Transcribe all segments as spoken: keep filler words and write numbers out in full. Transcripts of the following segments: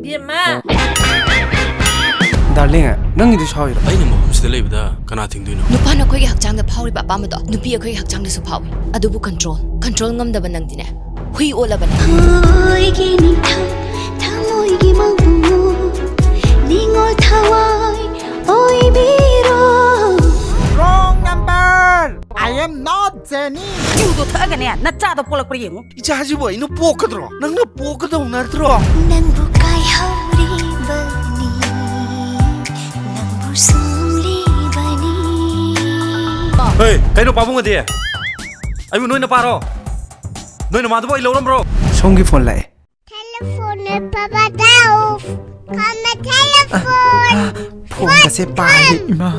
ꯏꯕꯦꯝꯃ! ꯗꯥꯔꯂꯤꯡ, ꯅꯪꯒꯤꯗꯨ ꯁꯥꯎꯔꯤꯔꯣ? ꯑꯩꯅ ꯃꯐꯝꯁꯤꯗ ꯂꯩꯕꯗ ꯀꯅꯥ ꯊꯤꯡꯗꯣꯏꯅꯣ? ꯅꯨꯄꯥꯅ ꯑꯩꯈꯣꯏꯒꯤ ꯍꯛꯆꯥꯡꯗ ꯐꯥꯎꯔꯤꯕ ꯑꯄꯥꯝꯕꯗꯣ ꯅꯨꯄꯤ ꯑꯩꯈꯣꯏꯒꯤ ꯍꯛꯆꯥꯡꯗꯁꯨ ꯐꯥꯎꯏ꯫ ꯑꯗꯨꯕꯨ ꯀꯟꯇ꯭ꯔꯣꯜ ꯀꯟꯇ꯭ꯔꯣꯜ ꯉꯝꯗꯕ ꯅꯪꯗꯤꯅꯦ, ꯍꯨꯏ ꯑꯣꯜꯂꯕꯅꯦ꯫ ꯑꯣꯏꯒꯅꯤ ꯊ- ꯊꯃꯣꯏꯒꯤ ꯃꯪ ꯅꯤꯡꯉꯣꯜ ꯊꯋꯥꯏ ꯑꯣꯏꯕꯤꯔꯣ꯫ Wrong number! I am not Jenny! ꯆꯨꯗꯣ ꯊꯛꯑꯒꯅꯦ ꯅꯆꯥꯗꯣ ꯄꯣꯛꯂꯛꯄ꯭ꯔꯥ ꯌꯦꯡꯉꯨ꯫ ꯏꯆꯥꯁꯤꯕꯨ ꯑꯩꯅ ꯄꯣꯛꯀꯗ꯭ꯔꯣ? ꯅꯪꯅ ꯄꯣꯛꯀꯗꯧ ꯅꯠꯇ꯭ꯔꯣ? ꯅꯪꯕꯨ ꯀꯥꯏꯍꯧꯔꯤꯕꯅꯤ, ꯅꯪꯕꯨ ꯁꯨꯝꯂꯤꯕꯅꯤ꯫ ꯍꯦ, ꯀꯩꯅꯣ ꯄꯥꯕꯨꯡ ꯑꯗꯤ? ꯑꯩꯕꯨ ꯅꯣꯏꯅ ꯄꯥꯔꯣ? ꯅꯣꯏꯅ ꯃꯥꯗꯨꯕꯨ ꯑꯩ ꯂꯧꯔꯝꯕ꯭ꯔꯣ? ꯁꯣꯝꯒꯤ ꯐꯣꯟ ꯂꯥꯛꯑꯦ꯫ ꯇꯦꯂꯦꯐꯣꯟꯅꯦ ꯄꯥꯄꯥ ꯇꯥꯎ꯫ ꯀꯝꯃꯦ ꯇꯦꯂꯦꯐꯣꯟ꯫ ꯐꯣꯟꯒꯁꯦ ꯄꯥꯏꯔꯦ, ꯏꯃꯥ꯫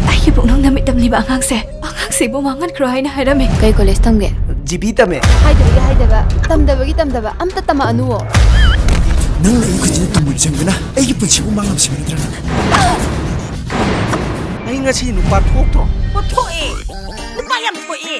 ꯑꯩꯒꯤ ꯄꯨꯛꯅꯨꯡꯗ ꯃꯤꯠ ꯇꯝꯂꯤꯕ ꯑꯉꯥꯡꯁꯦ, ꯑꯉꯥꯡꯁꯤꯕꯨ ꯃꯥꯡꯍꯟꯈ꯭ꯔꯣ ꯍꯥꯏꯅ ꯍꯥꯏꯔꯝꯃꯤ꯫ ꯀꯩ ꯀꯣꯂꯦꯖ ꯇꯝꯒꯦ? ꯖꯤꯕꯤ ꯇꯝꯃꯦ꯫ ꯍꯥꯏꯗꯕꯒꯤ ꯍꯥꯏꯗꯕ, ꯇꯝꯗꯕꯒꯤ ꯇꯝꯗꯕ, ꯑꯝꯇ ꯇꯝꯃꯛꯑꯅꯨꯋꯣ꯫ ꯅꯪꯅ ꯑꯩ ꯈꯨꯖꯤꯟꯗ ꯇꯨꯝꯃꯨ ꯆꯪꯗꯅ ꯑꯩꯒꯤ ꯄꯨꯟꯁꯤꯕꯨ ꯃꯥꯡꯍꯟꯕ ꯅꯠꯇ꯭ꯔꯥ ꯅꯪ? ꯑꯩ ꯉꯁꯤ ꯅꯨꯄꯥ ꯊꯣꯛꯇ꯭ꯔꯣ? ꯊꯣꯛꯑꯦ! ꯅꯨꯄꯥ ꯌꯥꯝ ꯊꯣꯛꯑꯦ!